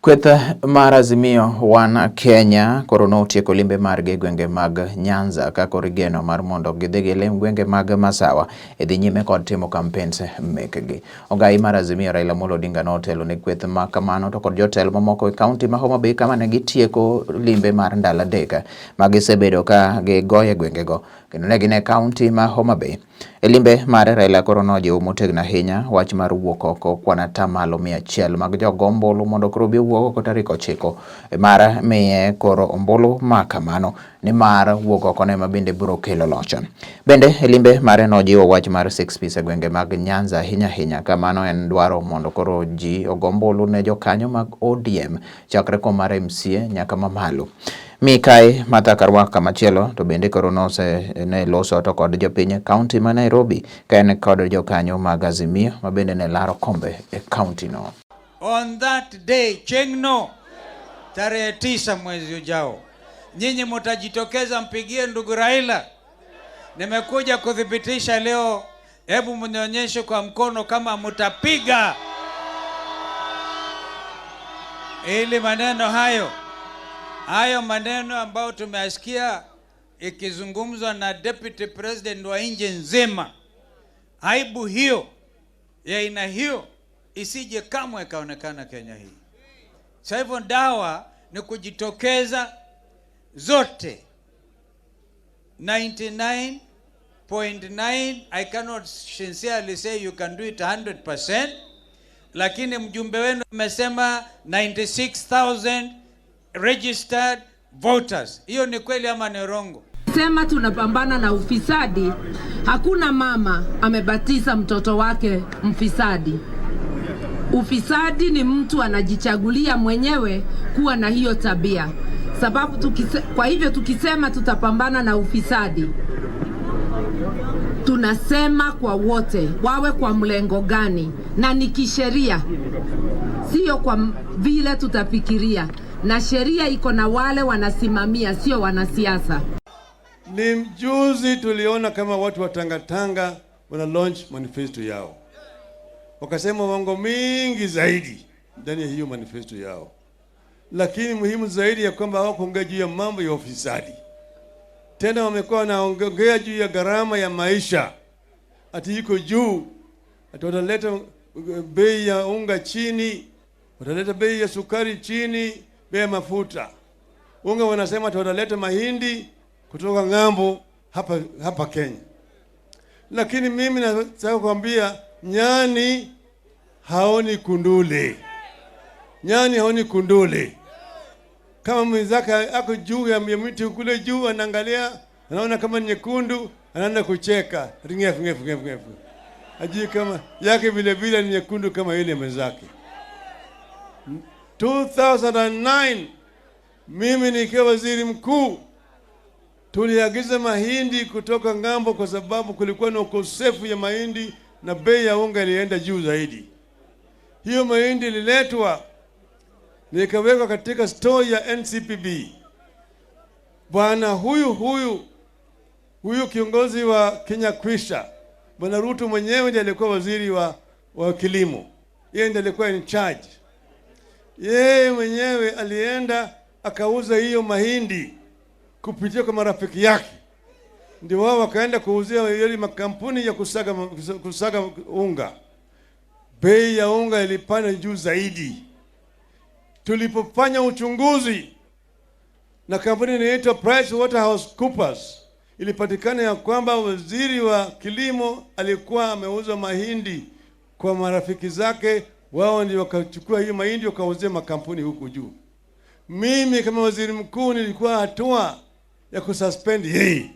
Kweth mar Azimio One Kenya koro notieko limbe margi e gwenge mag Nyanza ka koro igeno mar mondo gidhi gilim gwenge mag Masawa e dhi nyime kod timo campaigns mekgi. Ogai mar Azimio Raila Amolo Odinga notelo ne kweth ma kamano to kod jotelo mamoko e kaunti ma Homa Bay kama ne gitieko limbe mar ndalo 3 ma gisebedo ka gigoyo e gwengego kendo ne gin e kaunti ma Homa Bay. E limbe mar Raila koro nojiwo motegno ahinya wach mar wuok oko kwan 100% mag jogo ombulu mondo koro obi owuok oko tarik 9 mar miye koro ombulu ma kamano nimar wuok oko ne ma bende biro kelo loch. Bende e limbe mare nojiwo wach mar six piece e gwenge mag Nyanza ahinya ahinya ka mano en dwaro mondo koro ji ogo ombulu ne jokanyo mag ODM chakre kom mar MCA nyaka mamalo. Mikai Martha Karua kamachielo to bende koro nose ne loso to kod jopiny e kaunti ma Nairobi ka en kod jokanyo mag Azimio ma bende ne laro kombe e kaunti no. On that day, chieng'no tarehe 9 mwezi ujao, nyinyi mtajitokeza mpigie ndugu Raila. Nimekuja kuthibitisha leo, hebu mnionyeshe kwa mkono kama mtapiga ili maneno hayo, hayo maneno ambayo tumeyasikia ikizungumzwa na deputy president wa nchi nzima, aibu hiyo ya aina hiyo isije kamwe ikaonekana Kenya hii. Sasa hivyo dawa ni kujitokeza zote 99.9. I cannot sincerely say you can do it 100%, lakini mjumbe wenu amesema 96,000 registered voters. Hiyo ni kweli ama ni urongo? Sema tunapambana na ufisadi. Hakuna mama amebatiza mtoto wake mfisadi. Ufisadi ni mtu anajichagulia mwenyewe kuwa na hiyo tabia. Kwa hivyo tukisema tutapambana na ufisadi, tunasema kwa wote, wawe kwa mlengo gani, na ni kisheria, sio kwa vile tutafikiria. Na sheria iko na wale wanasimamia, sio wanasiasa. Ni juzi tuliona kama watu wa Tangatanga wana launch manifesto yao, wakasema mambo mingi zaidi ndani ya hiyo manifesto yao, lakini muhimu zaidi ya kwamba hawakuongea juu ya mambo ya ufisadi. Tena wamekuwa wanaongea juu ya gharama ya maisha, ati iko juu, ati wataleta bei ya unga chini, wataleta bei ya sukari chini, bei ya mafuta. Unga wanasema ati wataleta mahindi kutoka ng'ambo hapa Kenya. Lakini mimi nataka kuambia nyani haoni kundule. Nyani haoni kundule. Kama mwenzake ako juu ya mti kule juu, anaangalia, anaona kama ni nyekundu, anaanza kucheka. Ringefu, ngefu, ngefu, ngefu. Hajui kama yake vile vile ni nyekundu kama ile mwenzake. 2009 mimi nikiwa waziri mkuu tuliagiza mahindi kutoka ng'ambo kwa sababu kulikuwa na ukosefu ya mahindi na bei ya unga ilienda juu zaidi. Hiyo mahindi ililetwa nikawekwa katika store ya NCPB. Bwana huyu kiongozi wa Kenya Kwisha, Bwana Ruto mwenyewe ndiye alikuwa waziri wa kilimo. Yeye ndiye alikuwa in charge. Yeye mwenyewe alienda akauza hiyo mahindi kupitia kwa marafiki yake. Ndio wao wakaenda kuuzia yale makampuni ya kusaga unga. Bei ya unga ilipanda juu zaidi. Tulipofanya uchunguzi na kampuni inaitwa PricewaterhouseCoopers, ilipatikana ya kwamba waziri wa kilimo alikuwa ameuza mahindi kwa marafiki zake, wao ndio wakachukua hiyo mahindi wakauzia makampuni huku juu. Mimi kama waziri mkuu nilikuwa hatua ya kususpend yeye.